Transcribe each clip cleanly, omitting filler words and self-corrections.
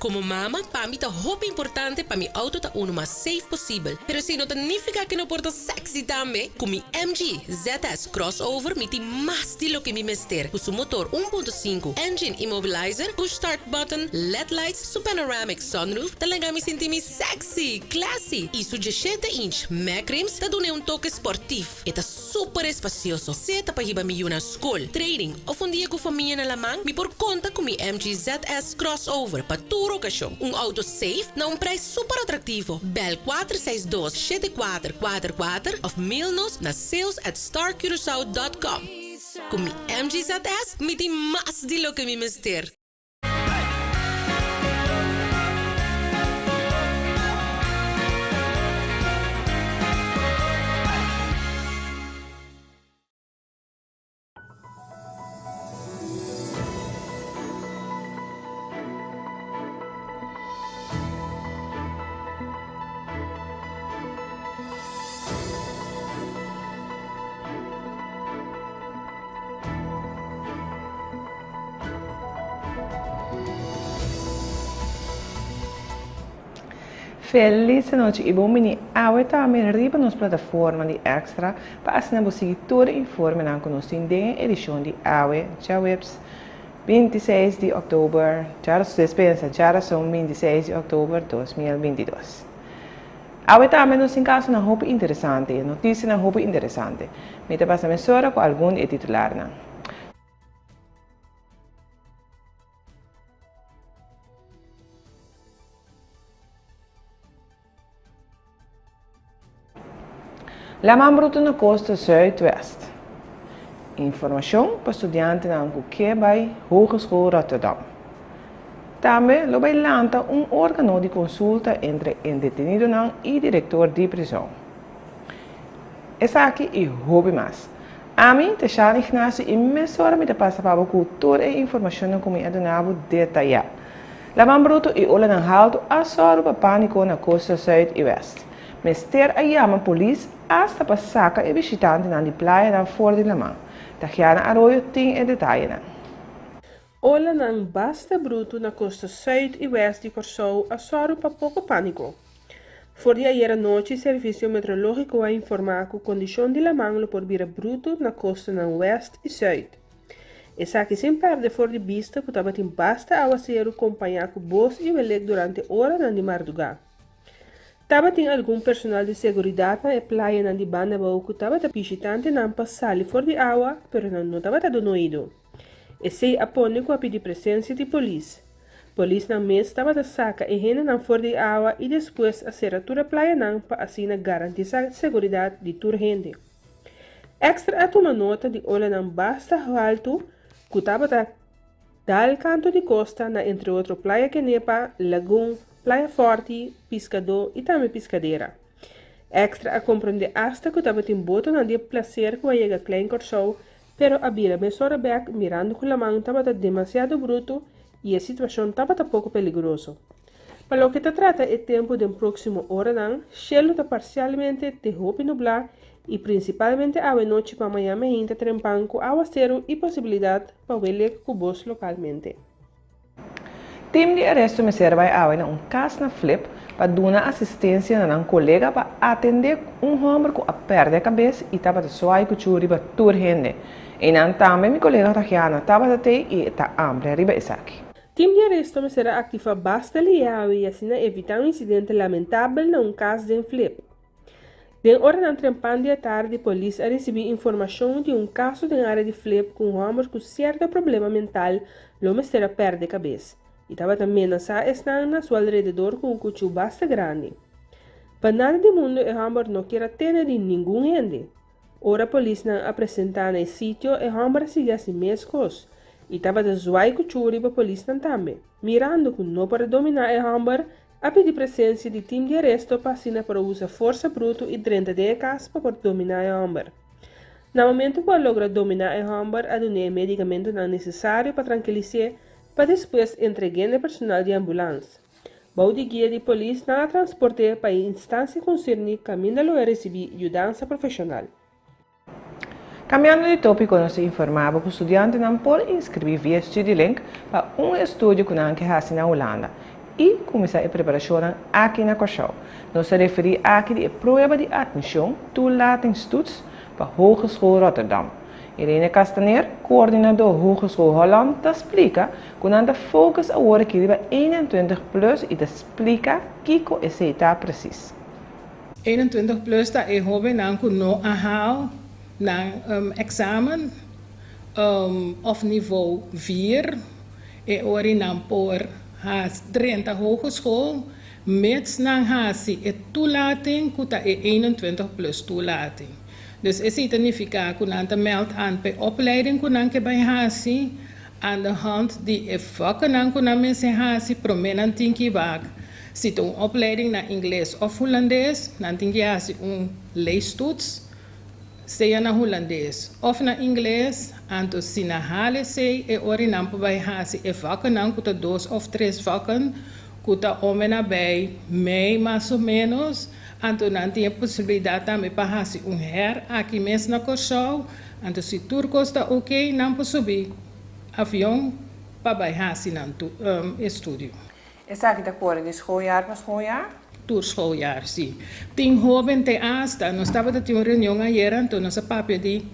Komo mama, pa mi ta hopi importante pa mi outo ta unu mas safe posibel. Pero esei no ta nifiká ku e no por ta sexy tambe. Ku mi MG ZS Crossover mi tin mas di loke mi mester. Ku su motor 1.5, engine immobilizer, push start button, led lights, su panoramic sunroof ta laga mi sinti mi sexy, classy y su 17 inch mag rims ta dun'e un toke sportief. E ta super espacioso, sea ta pa hiba mi yu na scol, training of un dia cu famia na laman, mi por conta cu mi MG ZS Crossover pa tur ocasion. Un auto safe na un prijs super atractivo. Bel 462 7444 of mail nos na sales at starcuracao dot com. Cu mi MG ZS mi tin mas di loke mi mester. Felis anochi y bon bini awe tambe riba nos plataforma di Extra pa asina bo sigui tur e informenan cu nos tin den e edicion di awe djaweps 26 di october, djarasdespensa djarason 26 di october 2022. Awe tambe nos tin kasonan hopi interesante i notisianan hopi interesante. Mi ta pasa mesora ku algun di e titularnan. Laman brutu na kosta zuidwest. Informashon pa studiantenan ku ke bai Hogeschool Rotterdam. Tambe lo bai lanta un organo di konsulta entre e detenidonan i direktor di prizòn. Esaki i hopi mas. Ami ta Shana Ignacio i mesora mi ta pasa pa bo ku tur e informashonnan ku mi a duna bo detayá. Laman brutu i olanan haltu a sòru pa pániko na kosta sùit i wèst. Mester a yama polis asta pa saka e bishitantenan di playanan for di laman. Tahiana Arroyo tin e detayenan. Olanan basta brutu na kosta sùit i wèst di Kòrsou a sòru pa poko pániko. For di ayera nochi Servisio Meteorológiko a informá ku kondishon di laman lo por bira brutu na kostanan wèst i sùit. Esaki sin pèrdè for di bista ku tabatin basta awaseru kompañá ku bos i welek durante oranan di mardugá. Tabatin algun personal di seguridat na e playanan di Banda Bou ku tabata bishitantenan pa sali for di awa pero nan no tabata duna oido. Esei a pone ku a pidi presensia di polis. Polisnan mes tabata saka e hendenan for di awa i despues a sera tur e playanan pa asina garantisá seguridat di tur hende. Extra a tuma nota di olanan basta haltu ku tabata Dal kantu di kosta na entre otro Playa Kenepa, Lagun, Playa Fòrti, Piskadó i tambe Piskadera. Extra a komprondé asta ku tabatin botonan di e plaser ku a yega Klein Kòrsou pero a bira mesora bèk mirando ku laman tabata demasiado brutu i e situashon tabata poko peligroso. Pa loke ta trata e tempu den próksimo oranan, shelu ta parsialmente te hopi nublá i prinsipalmente awe nochi pa maña meinta trempan ku awaseru i posibilidat pa welek ku bos lokalmente. Tim di aresto mester bai awe na un kas na Flip pa duna asistensia na nan kolega pa atendé un hòmber ku a pèrdè kabes i tabata suai kuchú riba tur hende. Einan tambe mi kolega Tahiana tabata tei i e ta amplia riba esaki. Tim di aresto mester a aktivá basta liawe i asina evitá un insidente lamentabel na un kas den Flip. Den oranan trempan di atardi polis a risibí informashon di un kaso den área di Flip ku un hòmber ku sierto problema mental lo mester a pèrdè kabes i tabata menasá esnan na su alrededor ku un kuchú basta grandi. Pa nada di mundu e hòmber no kier a tene di ningun hende. Ora polisnan a presentá na e sitio e hòmber a sigui hasi meskos i tabata zwai kuchú riba polisnan tambe. Mirando ku no por a dominá e hòmber A pidi presensia di tim di aresto pa asina por a usa forsa brutu i drenta den e kas pa por dominá e hòmber. Na momentu ku a logra dominá e hòmber a dun'é e medikamentunan nesesario pa trankilis'é pa despues entreg'é na e personal di ambulans. Bou di guia di polis nan a transport'é pa e instansia konserní kaminda lo e risibí yudansa profeshonal. Cambiando di topico nos ta informa bo cu studiantenan por inscribi via Studielink pa un estudio cu nan ke haci na Hulanda. i kuminsá e preparashonnan aki na Kòrsou. Nos ta referí aki di e prueba di atmishon, toelatingstoets, pa Hogeschool Rotterdam. Irene Castaner, koordinadó Hogeschool Holland, ta splika ku nan ta focus awor aki riba 21 plus i ta splika kiko esei ta presis. 21 plus ta e hóbennan ku no a haal nan eksamen òf niveau 4, e ora nan por drenta hogeschool mits nan hasi e toelating ku ta e 21 plus toelating. Dus esei ta nifiká ku nan ta meld aan pa e opleiding ku nan ke bai hasi, aan de hand di e vakkennan ku nan mester hasi promé nan tin ki wak. Si ta un opleiding na ingles òf hulandes, nan tin ki hasi un leestoets, sea na hulandes òf na ingles. Anto si nan haal esei, e ora nan por bai hasi e vakkennan ku ta dos òf tres vakken ku ta om en nabij mei mas o ménos. Anto nan tin e posibilidat tambe pa hasi un her aki mes na Kòrsou. Anto si tur kos ta oké, nan por subi avion pa bai hasi nan estudio. Esaki ta kore di schooljaar pa schooljaar? Tur schooljaar, sí. Tin hóben te asta, nos tabata tin un reunion ayera, anto nos a papia di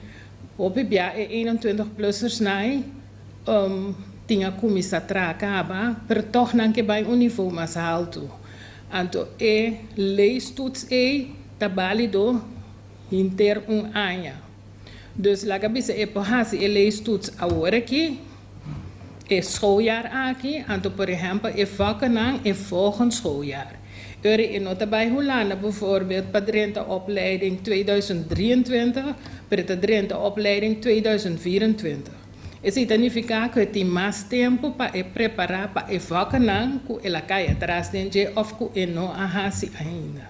hopi bia e 21 plussers nai tin a kuminsá traha kaba, pero tòg nan ke bai un nivo mas haltu. Anto e leestoets ei ta bálido henter un aña. Dus laga bisa e por hasi e leestoets awor aki, e schooljaar aki, anto por ehèmpel e vakkennan e volgend schooljaar. Ora e no ta bai Hulanda bijvoorbeeld pa drenta opleiding 2023, pero ta drenta opleiding 2024. Esei ta nifiká ku e tin mas tempu pa e prepará pa e vakkennan ku el a kai atras den dje òf ku e no a hasi ainda.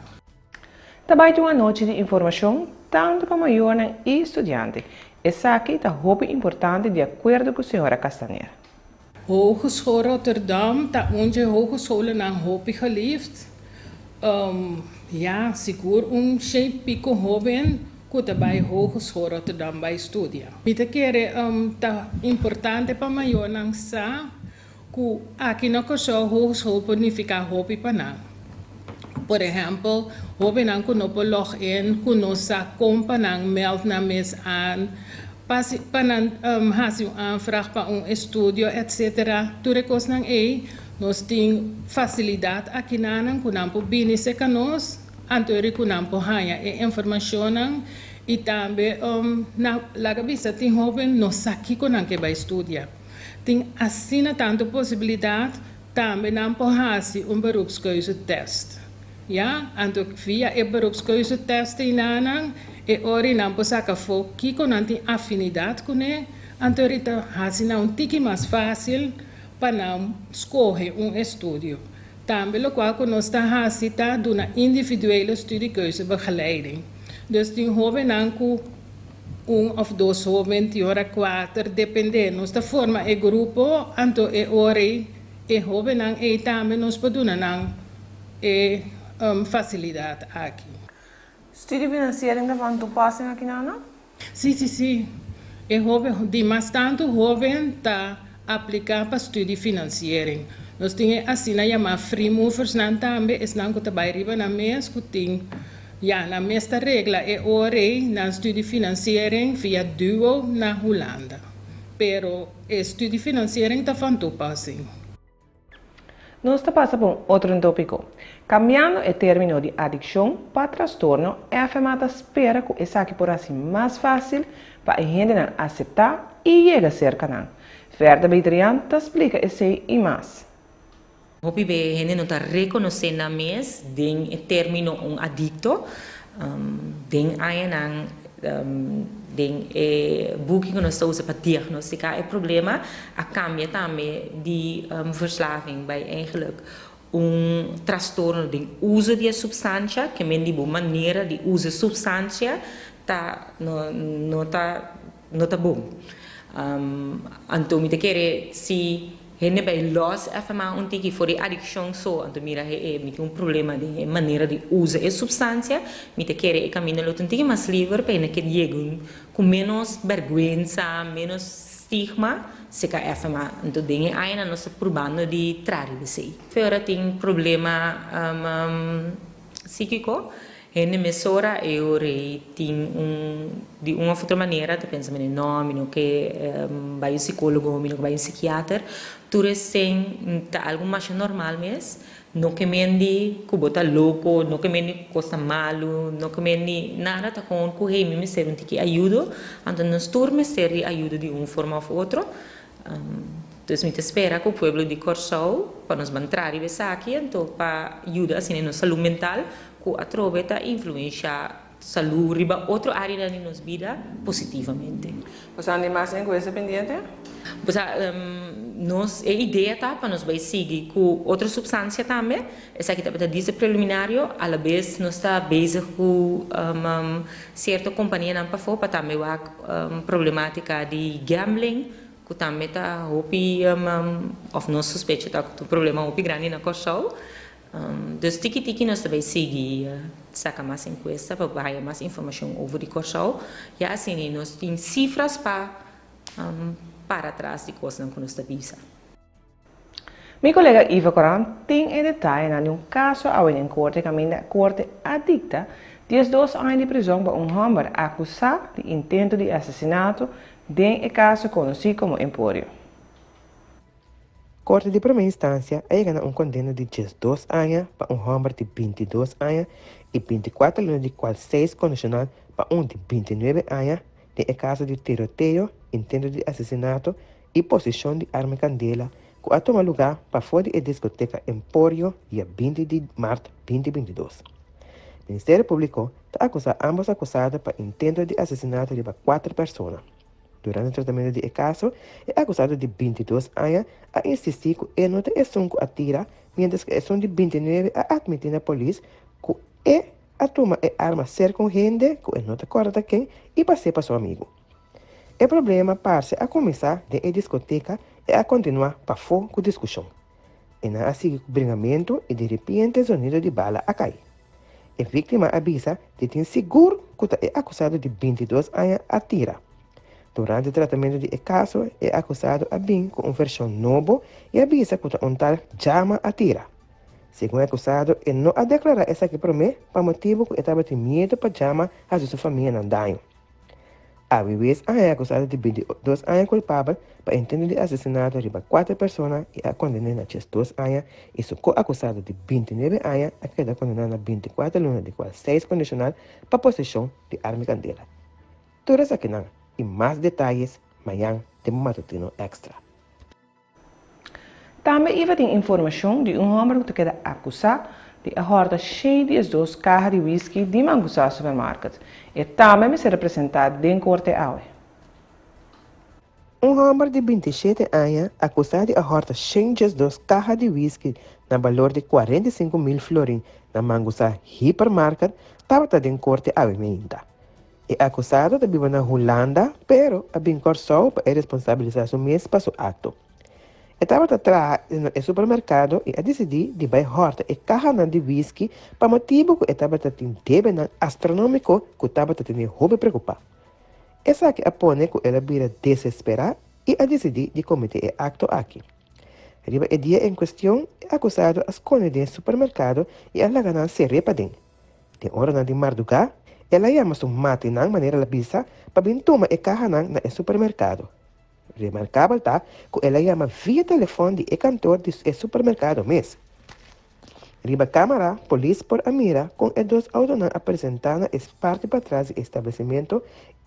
Ta bai tin un anochi di informashon tantu pa mayornan i studiante. Esaki ta hopi importante di akuerdo ku señora Castaner. Hogeschool Rotterdam ta un dje hogescholennan hopi geliefd. Ya, sigur un shei piko hóben ku ta bai Hogeschool Rotterdam bai studia. Mi ta kere ta importante pa mayornan sa ku aki na Kòrsou hogeschool por nifiká hopi pa nan. Por ehèmpel, hóbennan ku no por log in, ku no sa kon pa nan meld nan mes aan, pa pa nan hasi un aanvraag pa un estudio, etcetera. Tur e kosnan ei, nos tin fasilidat akinanan ku nan por bini serka nos, anto eri ku nan por haña e informashonnan i tambe na laga bisa tin hóben no sa kiko nan ke bai studia. Tin asina tantu posibilidat, tambe nan por hasi un beroepskeuzetest. Ya, anto via e beroepskeuzetest einanan e ora nan por saka afó kiko nan tin afinidat kuné, anto eri ta hasi nan un tiki mas fásil pa nan skohe un estudio. Tambe lokual ku nos ta hasi ta duna individuele studiekeuzebegeleiding. Dus tin hóbennan ku un òf dos hóben, tin ora kuater, dependé. Nos ta forma e grupo, anto e ora ei e hóbennan ei tambe nos por duna nan e fasilidat aki. Studiefinanciering ta van toepassing aki nan, no? Sí, sí, sí. E hóben, di mas tantu hóben ta apliká pa studiefinanciering. Nos tin e asina yamá free moversnan tambe, esnan ku ta bai riba nan mes ku tin, ya, nan mes ta regla e ora ei nan studiefinanciering via duo na Hulanda. Pero e studiefinanciering ta van toepassing. Nos ta pasa pa un otro tópiko. Kambiando e término di adikshon pa trastorno, FMA ta spera ku esaki por hasi mas fásil pa e hendenan aseptá i yega serka nan. Verda Betrian ta splika esei i mas. Hopi be hende no ta rekonosé nan mes den e término un adikto. Den añanan, den e buki ku nos ta usa pa diagnostiká e problema, a kambia tambe di verslaving bai eigenlijk un trastorno den uso di e supstansha, ke men di bo manera di usa e supstansha ta no no ta no ta bon. Anto mi ta kere si hende bai lòs FMA un tiki for di adikshon so, anto mira he mi tin un problema den e manera di usa e supstansia, mi ta kere e kaminda lo ta un tiki mas liber pa hende ke yega ku ménos bèrgwensa, ménos. stigma serka FMA. Anto den e añanan nos ta purbando di traha riba esei. Fe ora tin problema síkiko, hende mesora e ora ei tin un di un òf otro manera ta pensa mene no, mi no ke bai un sikólogo, mi no ke bai un sikiater. Tur esei ta algu masha normal mes. No ke mendi ku bo ta loko, no ke mendi ku kos ta malu, no ke mendi nada, ta gewoon ku hey mi mester un tiki ayudo, anto nos tur mester di ayudo di un forma of otro. Dus mi ta spera ku pueblo di Kòrsou pa nos ban traha riba esaki anto pa yuda asina nos salú mental ku atrobe ta influensha salú riba otro áreanan di nos bida positivamente. Bo sa di mas enkuesta pendiente? Bo sa, nos e idea ta pa nos bai sigui ku otro supstansia tambe. Esaki tabata dise preliminario. Alabes nos ta bezig ku sierto kompanianan pafó pa tambe wak problematika di gambling ku tambe ta hopi òf nos sospecha ta ku ta un problema hopi grandi na Kòrsou. Dus tiki tiki nos ta bay sigui saca mas encuesta pa haya mas informacion over di Corsou, ya asina nos tin cifras pa para tras di cosnan cu nos ta bisa. Mi colega Ivo Coran tin e detayenan di un caso awe den corte caminda corte a dicta 12 aña di prizon pa un homber acusa di intento di asesinato den e caso conoci como Emporio. Korte di promé instansia a yega na un kondena di 12 aña pa un hòmber di 22 aña i 24 luna di kual seis kondishonal pa un di 29 aña den e kaso di tiroteo, intento di asesinato i poseshon di arma kandela ku a tuma lugá pafó di e diskoteka Emporio dia 20 di mart 2022. Ministerio Públiko ta akusá ámbos akusado pa intento di asesinato riba kuater persona. Durante tratamentu di e kaso, e akusado di 22 aña a insistí ku e no ta esun ku a tira, miéntras ku esun di 29 a atmití na polis ku e a tuma e arma serka un hende ku e no ta kòrda ta ken i pas'é pa su amigu. E problema parse a kuminsá den e diskoteka i a kontinuá pafó ku diskushon. E nan a sigui ku bringamentu i diripiente zonido di bala a kai. E víktima a bisa di tin sigur ku ta e akusado di 22 aña a tira. Durante tratamentu di e kaso, e akusado a bin ku un vershon nobo i a bisa ku ta un tal Jama a tira. Segun e akusado, e no a deklará esaki promé pa motibu ku e tabatin miedu pa Jama hasi su famianan daño. Awiwis a haña akusado di 22 aña kulpabel pa intento di asesinato riba kuater persona i a kondené na 12 aña i su ko-akusado di 29 aña a keda kondená na 24 luna di kual seis kondishonal pa poseshon di arma i kandela. Tur esakinan i mas detayes mañan den bo matutino Extra. Tambe Iva tin informashon di un hòmber ku ta keda akusá di a hòrta 112 kaha di whisky di Mangusá Supermarket. E tambe mester a presentá den korte awe. Un hòmber di 27 aña akusá di a hòrta 112 kaha di whisky na balor di 45,000 florin na Mangusá Hypermarket tabata den korte awe meinta. E akusado ta biba na Hulanda, pero a bin Kòrsou pa e responsabilisá su mes pa su akto. E tabata traha na e supermerkado i a disidí di bai hòrta e kahanan di whisky pa motibu ku e tabata tin debenan astronómiko ku tabata tene hopi preokupá. Esaki a pone ku el a bira desesperá i a disidí di kometé e akto aki. Riba e dia en kuestion, e akusado a skonde den e supermerkado i a laga nan ser'é paden. Den oranan di mardugá, el a yama su matinan manera el a bisa pa bin tuma e kahanan na e supermerkado. Remarkabel ta ku el a yama via telefòn di e kantor di e supermerkado mes. Riba kámara, polis por a mira kon e dos outonan a presentá na e parti patras di e establesimentu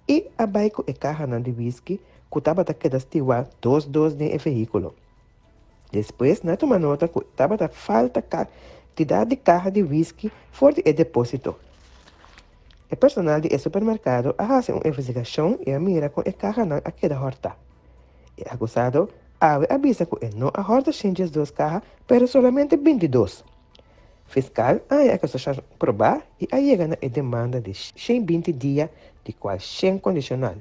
i a bai ku e kahanan di wiski ku tabata keda stiwá dos dos den e vehíkulo. Despues nan a tuma nota ku tabata falta kantidat di kaha di wiski for di e depósito. E personal di e supermerkado a hasi un investigashon i a mira kon e kahanan a keda hòrtá. E akusado awe a bisa ku e no a hòrta 112 kaha pero solamente 22. Fiskal a haña e akusashon probá i a yega na e demanda di 120 dia di kual 100 kondishonal.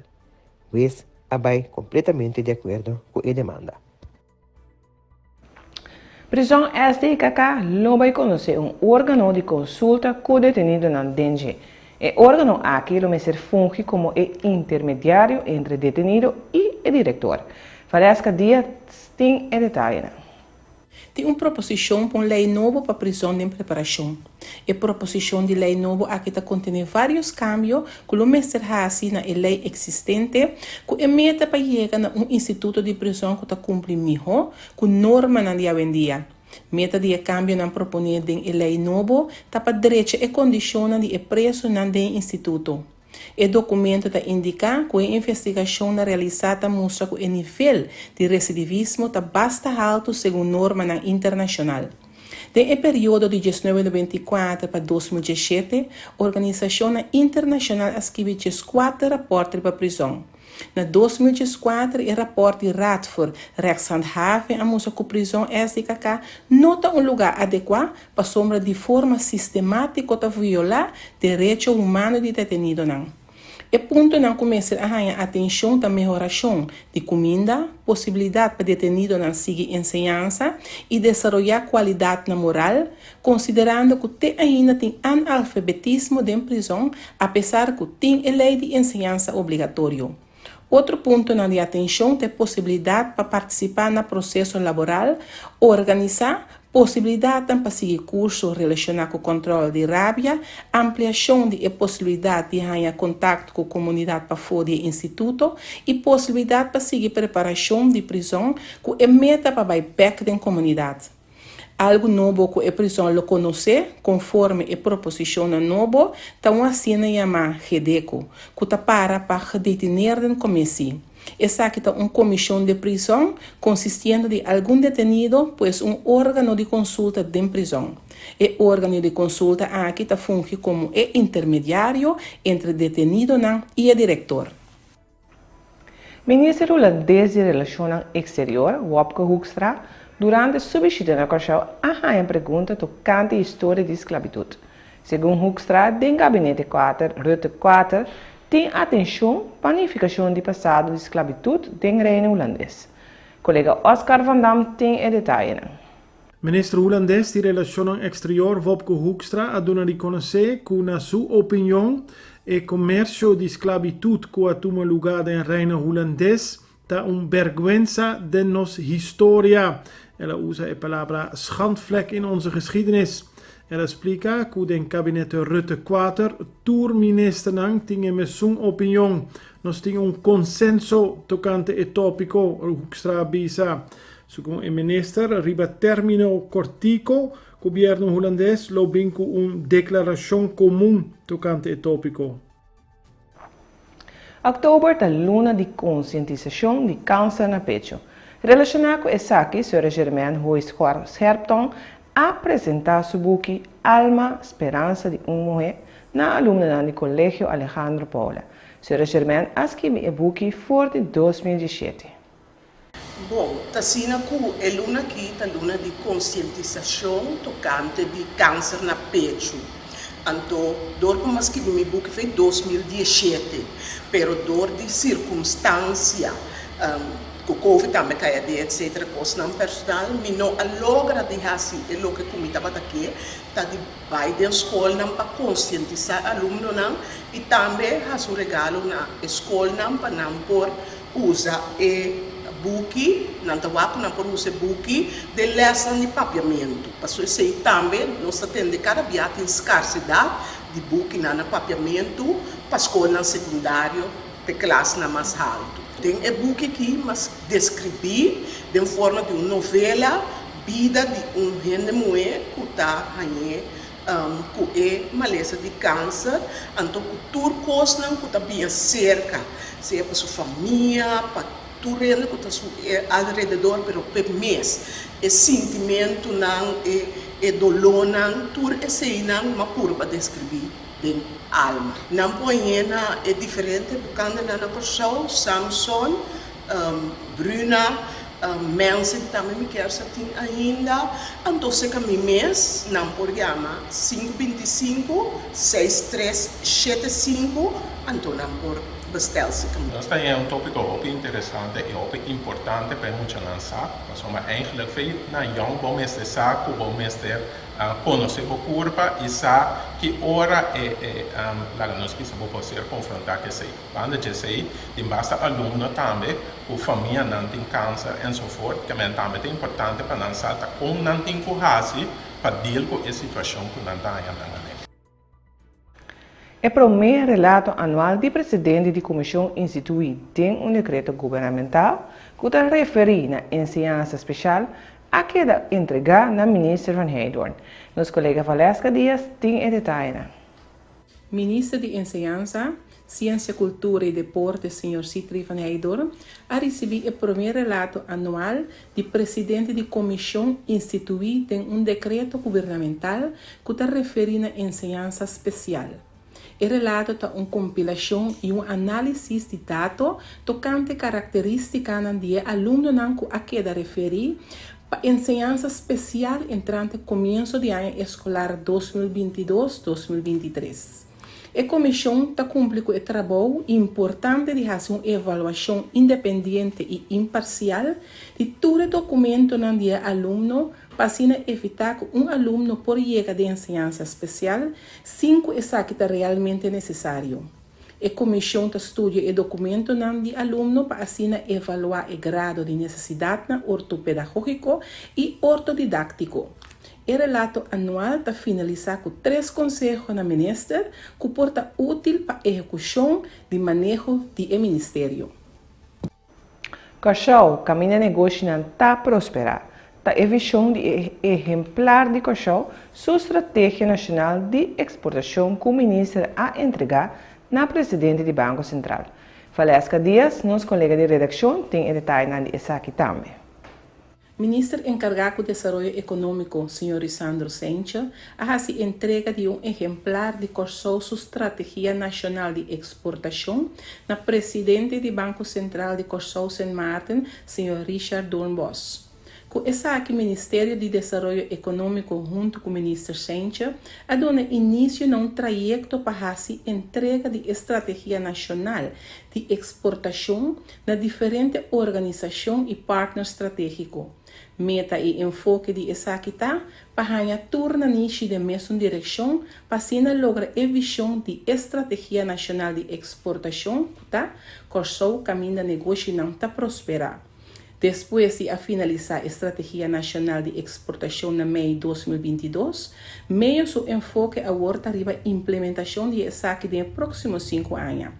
Wes a bai kompletamente di akuerdo ku e demanda. Prizòn SDKK lo bai konosé un órgano di konsulta ku detenidonan den dje. E órgano aki lo mester fungi komo e intermediario entre detenido i e direktor. Valeska Diaz tin e detayenan. Tin un proposishon pa un lei nobo pa prizòn den preparashon. E proposishon di lei nobo aki ta kontené vários kambio ku lo mester hasi na e lei eksistente ku e meta pa yega na un instituto di prizòn ku ta kumpli mihó ku normanan di awendia. Meta di e kambionan proponé den e lei nobo ta pa drecha e kondishonnan di e presonan den e instituto. E dokumento ta indiká ku e investigashonnan realisá ta mustra ku e nivel di residivismo ta basta haltu segun normanan internashonal. Den e periodo di 1994 pa 2017, organisashonnan internashonal a skibi 14 rapòrt riba prizòn. Na 2014 e rapòrt di Raad voor Rechtshandhaving a mustra ku prizòn SDKK no ta un lugá adekuá pasobra di forma sistemátiko ta violá derecho humano di detenidonan. E puntonan ku mester a haña atenshon ta mehorashon di kuminda, posibilidat pa detenidonan sigui enseñansa i desaroyá kualidatnan moral, konsiderando ku te ainda tin analfabetismo den prizòn apesar ku tin e lei di enseñansa obligatorio. Otro puntonan di atenshon ta e posibilidat pa partisipá na proseso laboral organisá, posibilidatnan pa sigui kurso relashoná ku kòntròl di rabia, ampliashon di e posibilidat di haña kontakto ku komunidat pafó di e instituto i posibilidat pa sigui preparashon di prizòn ku e meta pa bai bèk den komunidat. Algu nobo ku e prizòn lo konosé, konforme e proposishonnan nobo, ta un asina yamá GEDEKO, ku ta para pa Gedetineerden Commissie. Esaki ta un komishon di prizòn konsistiendo di algun detenido, pues un órgano di konsulta den prizòn. E órgano di konsulta aki ta fungi komo e intermediario entre detenidonan i e direktor. Minister Hulandes di Relashonnan Eksterior, Wopke Hoekstra, durante su bishita na Kòrsou a haña pregunta tokante historia di sklabitut. Segun Hoekstra, den Gabinete kuater, Rutte kuater, tin atenshon pa nifikashon di pasado di sklabitut den Reino Hulandes. Kolega Oscar van Dam tin e detayenan. Minister Hulandes di Relashonnan Eksterior Wopke Hoekstra a duna di konosé ku na su opinion e komersio di sklabitut ku a tuma lugá den Reino Hulandes ta un bèrgwensa den nos historia. El a usa e palabra schandvlek in onze geschiedenis. El a splika ku den kabinete Rutte kuater tur ministernan tin e mesun opinion. Nos tin un konsenso tokante e tópiko, Hoekstra a bisa. Segun e minister, riba término kòrtiku, gobièrnu hulandes lo bin ku un deklarashon komun tokante e tópiko. Òktober ta luna di konsientisashon di kanser na pechu. Relashoná ku esaki, Sra. Germaine Hoyschor Scherpton a presentá su buki Alma, Speransa di un Muhé na alumnonan di Kolegio Alejandro Paula. Sra. Germaine a skibi e buki for di 2017. Bon, ta asina ku e luna aki ta luna di konsientisashon tokante di kanser na pechu. Anto dor ku mi a skibi mi buki foi 2017, pero dor di sirkumstansia, ku covid tambe kai aden etsetera, kosnan personal, mi no a logra di hasi e loke ku mi tabata ke, ta di bai den skolnan pa konsientisá alumnonan i tambe hasi un regalo na e skolnan pa nan por Usa e buki, Nan ta wak ku nan por usa e buki den lèsnan di papiamentu. Pasobra esei tambe nos ta tende kada bia tin skarsedat di bukinan na papiamentu pa skolnan sekundario te klasnan mas haltu. Den e buki aki mas deskribí den forma di un novela bida di un hende muhé ku ta hañ'é ku e malesa di kanser, anto ku tur kosnan ku ta biña serka, sea pa su famia, pa tur hende ku ta su alrededor, pero p'e mes, e sintimentunan, e e dolónan, tur eseinan m'a purba deskribí den Alma. Nan por hañ'é na e diferente bukandenan na Kòrsou, Samson, Bruna, Mensen tambe mi kier sa tin ainda, anto seka mi mes nan por yama 5 25 6 3 7 5 anto nan por bestel zeker. Nos ta haña un tópiko hopi interesante i hopi importante pa e muchanan sa, pasobra eigenlijk fe na yòn bo mester sa ku bo mester konosé bo kurpa i sa ki ora e e laga nos bisa bo por ser konfrontá ku esei. Banda dje esei tin basta alumno tambe ku famianan tin kanser ensofort, ke men tambe ta importante pa nan sa ta kon nan tin ku hasi pa deal ku e situashon ku nan ta haña nan aden. E promé relato anual di presidente di komishon instituí den un dekreto gubernamental ku ta referí na enseñansa speshal a keda entregá na minister Van Heydoorn. Nos kolega Valeska Diaz tin e detayenan. Minister di Enseñansa, Siensia, Kultura i Deporte señor Sithree van Heydoorn a risibí e promé relato anual di presidente di komishon instituí den un dekreto gubernamental ku ta referí na enseñansa spesial. E relato ta un kompilashon i un análisis di dato tokante karakterístikanan di e alumnonan ku a keda referí pa enseñansa spesial entrante komienso di aña eskolar 2022, 2023. E komishon ta kumpli ku e trabou importante di hasi un evaluashon independiente i imparsial di tur e dokumentonan di e alumno pa asina evitá ku un alumno por yega den enseñansa spesial sin ku esaki ta realmente nesesario. E komishon ta studia e dokumentonan di alumno pa asina evaluá e grado di nesesidatnan ortopedagógiko i ortodidáktiko. E relato anual ta finalisá ku tres konseho na minister ku por ta útil pa ehekushon di maneho di e ministerio. Kòrsou, kaminda negoshinan ta prosperá, ta e vishon di e ehemplar di Kòrsou su Strategia Nashonal di Eksportashon ku Minister a entregá na Presidente di Banko Sentral. Valeska Diaz, nos kolega di redakshon, tin e detayenan di esaki tambe. Minister enkargá ku Desaroyo Ekonómiko, señor Risandro Seintje, a hasi entrega di un ehemplar di Kòrsou su Strategia Nashonal di Eksportashon na presidente di Banko Sentral di Kòrsou Sint Maarten, señor Richard Doornbos. Ku esaki Ministerio di Desaroyo Ekonómiko huntu ku Minister Seintje a duna inisio na un trayekto pa hasi entrega di e Strategia Nashonal di Eksportashon na diferente organisashon i partner stratégiko. Meta i enfoke di esaki ta pa haña tur nanishi den mesun direkshon pa asina logra e vishon di e Strategia Nashonal di Eksportashon ku ta, Kòrsou kaminda negoshinan ta prosperá. Despues di a finalisá e Strategia Nashonal di Eksportashon na mei 2022, MEO su enfoke awor ta riba implementashon di esaki den e próksimo sinku aña.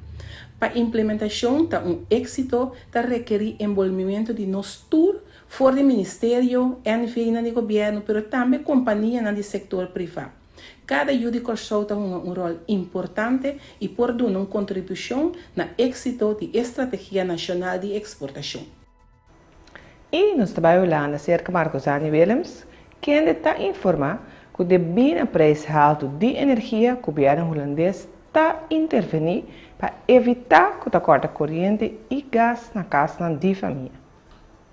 Pa implementashon ta un éksito ta rekerí enbolbimentu di nos tur for di ministerio, NVnan di gobièrnu pero tambe kompanianan di sektor privá. Kada yu di Kòrsou ta hunga un ròl importante i por duna un kontribushon na éksito di e Strategia Nashonal di Eksportashon. I nos ta bai Hulanda serka Marcozani Willems, kende ta informá ku debí na preis haltu di energia gobièrnu hulandes ta intervení pa evitá ku ta kòrta koriente i gas na kasnan di famia.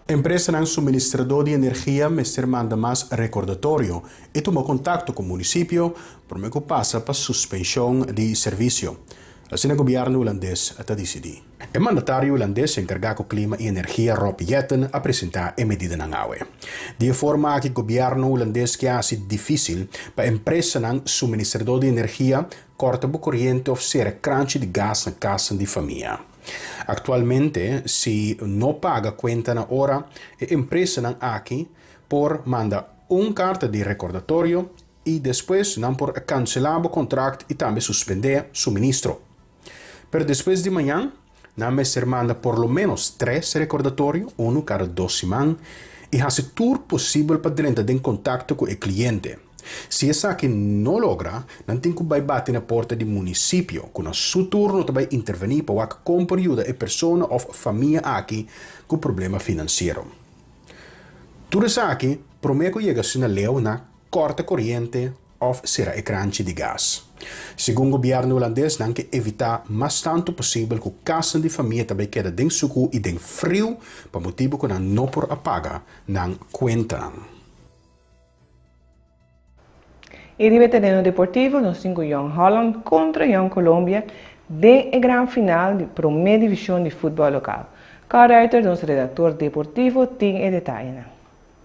Empresanan suministradó di energia mester manda mas rekordatorio i tuma kontakto ku munisipio promé ku pasa pa suspenshon di servisio. Asina gobièrnu hulandes ta disidí. E mandatario hulandes enkargá ku klima i energia Rob Jetten a presentá e medidanan awe. Di e forma aki gobièrnu hulandes ke hasi difísil pa empresanan suministradó di energia kòrta bo koriente òf sera kranchi di gas na kasnan di famia. Aktualmente si no paga kuenta na ora, e empresanan aki por manda un karta di rekordatorio i despues nan por kanselá bo kontrakt i tambe suspendé suministro. Pero despues di mañan, nan mester manda por lo ménos tres rekordatorio, unu kada dos siman, i hasi tur posibel pa drenta den kontakto ku e kliente. Si esaki no logra, nan tin ku bai bati na porta di munisipio, ku na su turno ta bai intervení pa wak kon por yuda e persona òf famia aki ku problema finansiero. Tur esaki promé ku yega asina leu na kòrta koriente òf sera e kranchi di gas. Segun gobièrnu hulandes nan ke evitá mas tantu posibel ku kasnan di famia ta bai keda den sukú i den friu pa motibu ku nan no por a paga nan kuentanan. I riba e tereno deportivo nos tin ku Jong Holland kontra Jong Colombia den e gran final di promé divishon di futbòl lokal. Carl Ruiter, nos redaktor deportivo, tin e detayenan.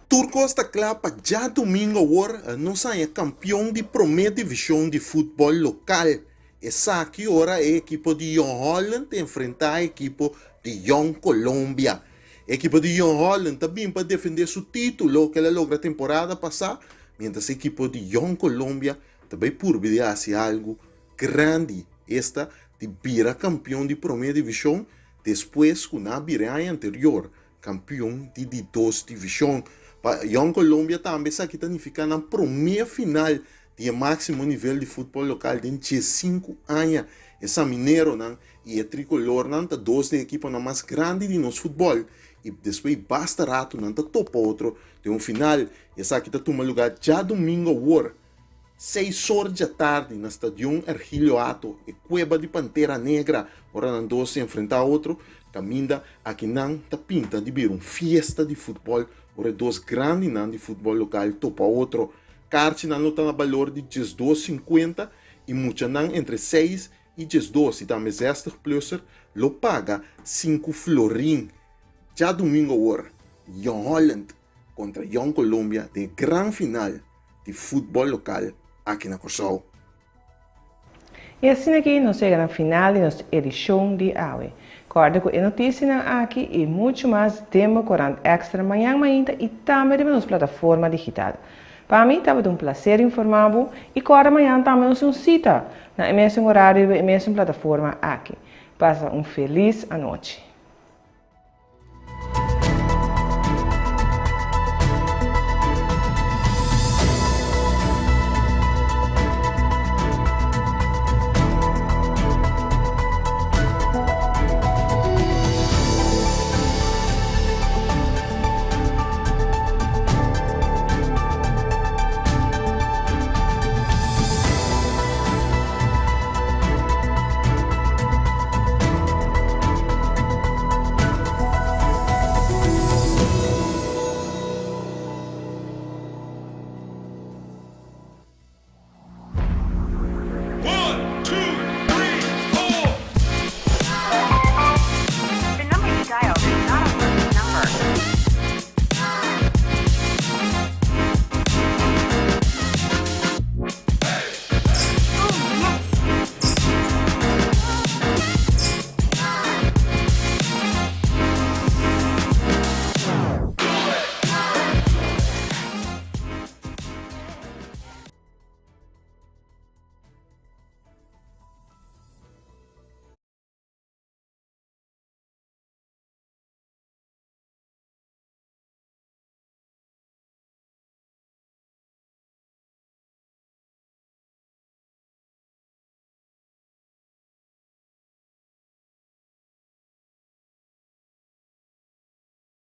Tur kos ta kla pa djadumingu awor nos haña kampion di promé divishon di futbòl lokal. Esaki ora e ekipo di Jong Holland ta enfrentá e ekipo di Jong Colombia. E ekipo di Jong Holland ta bin pa defendé su título ku el a logra temporada pasá, miéntras e ekipo di Jong Colombia ta bai purba di hasi algu grandi, esta di bira kampion di promé divishon despues ku nan a bira e aña anterior kampion di di dos divishon. Pa Jong Colombia tambe esaki ta nifiká nan promé final di e máksimo nivel di futbòl lokal den diesinku aña. E Samineronan i e Trikolornan ta dos den ekiponan mas grandi di nos futbòl i despues di basta ratu nan ta topa otro den un final. Esaki ta tuma lugá djadumingu awor, seis or djatardi na Stadion Ergilio Hato, e kueba di Pantera Negra, ora nan dos enfrentá otro. Kaminda akinan ta pinta di bira un fiesta di futbòl ora e dos grandinan di futbòl lokal topa otro. Karchinan lo ta na balor di 12 sinkuenta i muchanan entre seis i 12 i tambe zestig plusser lo paga sinku florin. Djadumingu awor, Jong Holland kontra Jong Colombia den e gran final di futbòl lokal aki na Kòrsou. I asina aki nos yega na final di nos edishon di awe. Kòrda ku e notisianan aki i muchu mas den bo korant Extra mañan mainta i tambe riba nos plataforma digital. Pa mi tabata un plaser informá bo i kòrda mañan tambe nos un sita na e mesun orario riba e mesun plataforma aki. Pasa un felis anochi.